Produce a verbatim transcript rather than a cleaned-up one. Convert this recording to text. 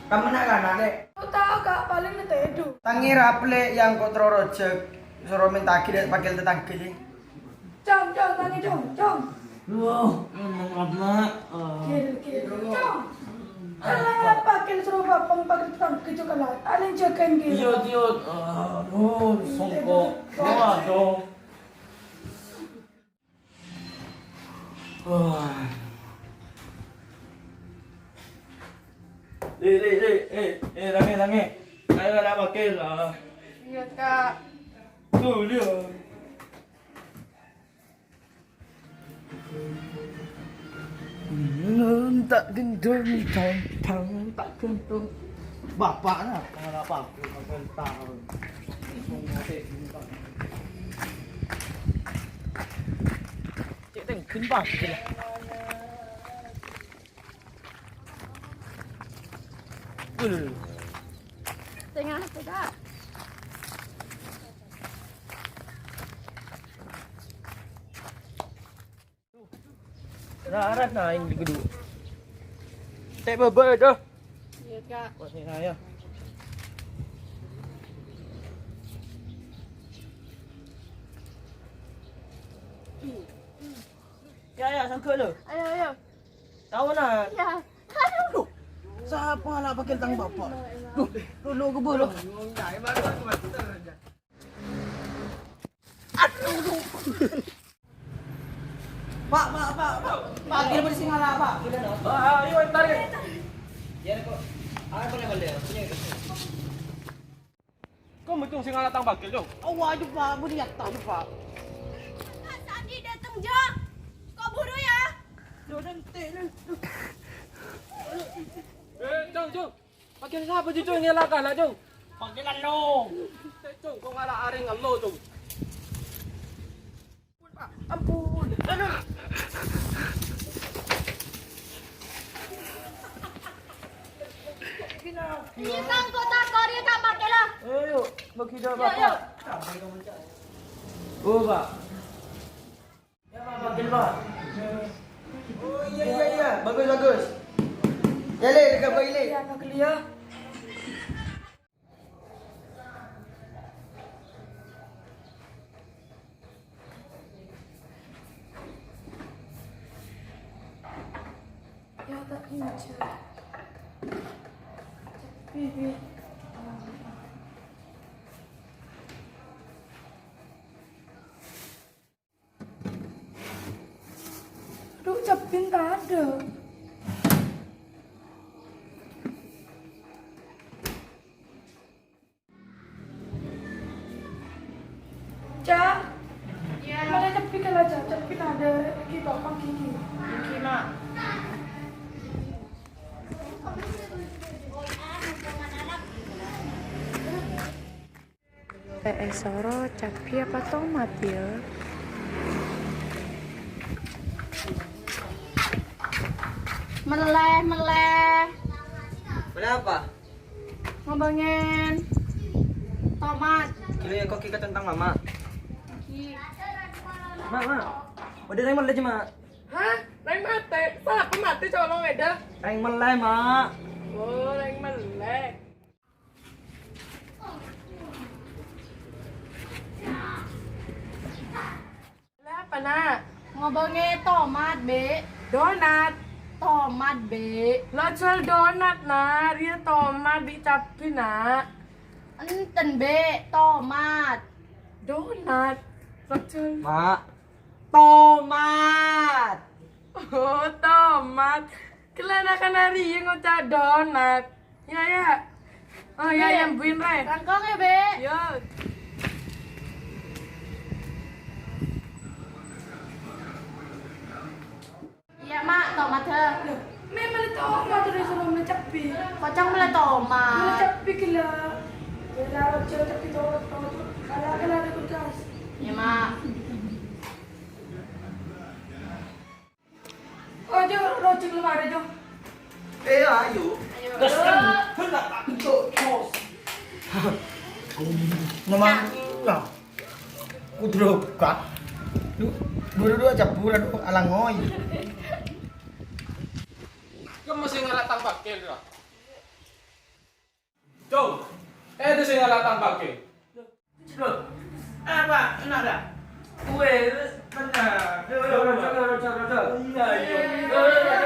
Kamma na', Ka', Dek? Tao, Ka', palèng nètèdu. Tangè raplè yang kok terro rojek, soro mènta'aghi dâ' pakèl tatangghâ, Dek. Cong, Cong, tangè, Cong, Cong. Wah, emang apa? Ah. Gil, gil, Cong. Kalau pakèl soro bapang pakèl tatangghâ, Cong, kalau alèng jagain gil. Iya, iya. Aduh, songko. Waduh. Wah. Lè, lè, lè, eh, eh, rangè, rangè. Ayo, ada wakil, ah. Iya, Kak. Tuh, lihat. Hmm, tak gendong, tak, tak, tak gendong. Bapaknya, kenapa aku makan tahu? Cek tenggen, Pak. Dulu. Tengah, Kak. Larat na ini kudu. Tek bebel tuh. Iya, Kak. Wah, sini aja. Ya, ya, sanggup lo. Ayo, ayo. Tahu na? Ya. Aduh. Siapa lah pakai tang bapak? Duh, dulu ke bolo. Pak, Pak, Pak, Pak. Pak, kira bersih ngalah, Pak. Gila, no? Ah, ayo, tarik. Ya, kok. Apa namanya? Punya itu. Kok mètong sè ngala' tang bagel, Cong? Awa, ayo, Pak, budi yatta, ayo, Pak. Kak Sandi dateng, Jo. Kok buru, ya? Jo, nanti, nanti. Eh, Cong, Cong. Bagel sapa, Cong, ngala' kana', Cong? Bagel lo. Eh, Cong, kok ngala' arèng lo, Cong? Ampun. Aduh. Ini sangko tako dia tak pakai lah. Ayo, bagi dah, Bapak. Oh, Pak. Ya, Pak, panggil, Pak. Oh, iya, iya, iya. Bagus, bagus. Ya, Le, dekat Pak Ile. Ya, Pak Ile, ya. Ya, tak injak. Bibi. Aduh, Cepin tak ada. Cak. Iya. Mana Cepin kalau Cak? Cepin ada di bawah gini. Gini, Mak. È, èsoro cabbhi apa tomat, yâ? Mellè, mellè. Mellè apa? Ngobângèn tomat. Kilo ya, kok kita tentang mama. Ki. Mak, mak. Udah rèng mellè, Mak. Hah? Rèng matè? Sapa matè, colong, èdâ? Rèng mellè, Mak. Oh, rèng mellè. Lè apa, Na'? Ngobângè tomat, Bhi'. Donat. Tomat, Bhi'. La jhuwâl donat, Na'. Rèya tomat bi' cabbhi, Na'. Enten, Bhi', tomat. Donat. La jhuwâl. Mak. Tomat. Oh, tomat. Ghellâ' na'-kana' rèya ngoca' donat. Ya, ya. Oh, ya, ya, buin, Rè. Rangkong ya, Bhi'. Ya. Iya, Mak, tomat, ha. Loh, mè' mellè tomat, udah suruh mellè cabbhi. Kocong mellè tomat. Mellè cabbhi ghellâ'. Ya, la, ojo cabbhi tomat, tomat. Kalau, kalau ada kulkas. Iya, Mak. Oh, Jo, rojek lemari, Jo. Eh, ayo. Ayo. Gas kan, hendak tak bentuk, bos. Memang, nah. Kudro buka. Duh, dua-dua campur, aduh, alangoy. Kan masih ngelatang pakil, lah. Cong, èdhâ sè nyala tampakè. Apa? Enna' ta'? Kowe, bener. Yo, yo, yo, yo, yo, yo. Iyâ, iyâ.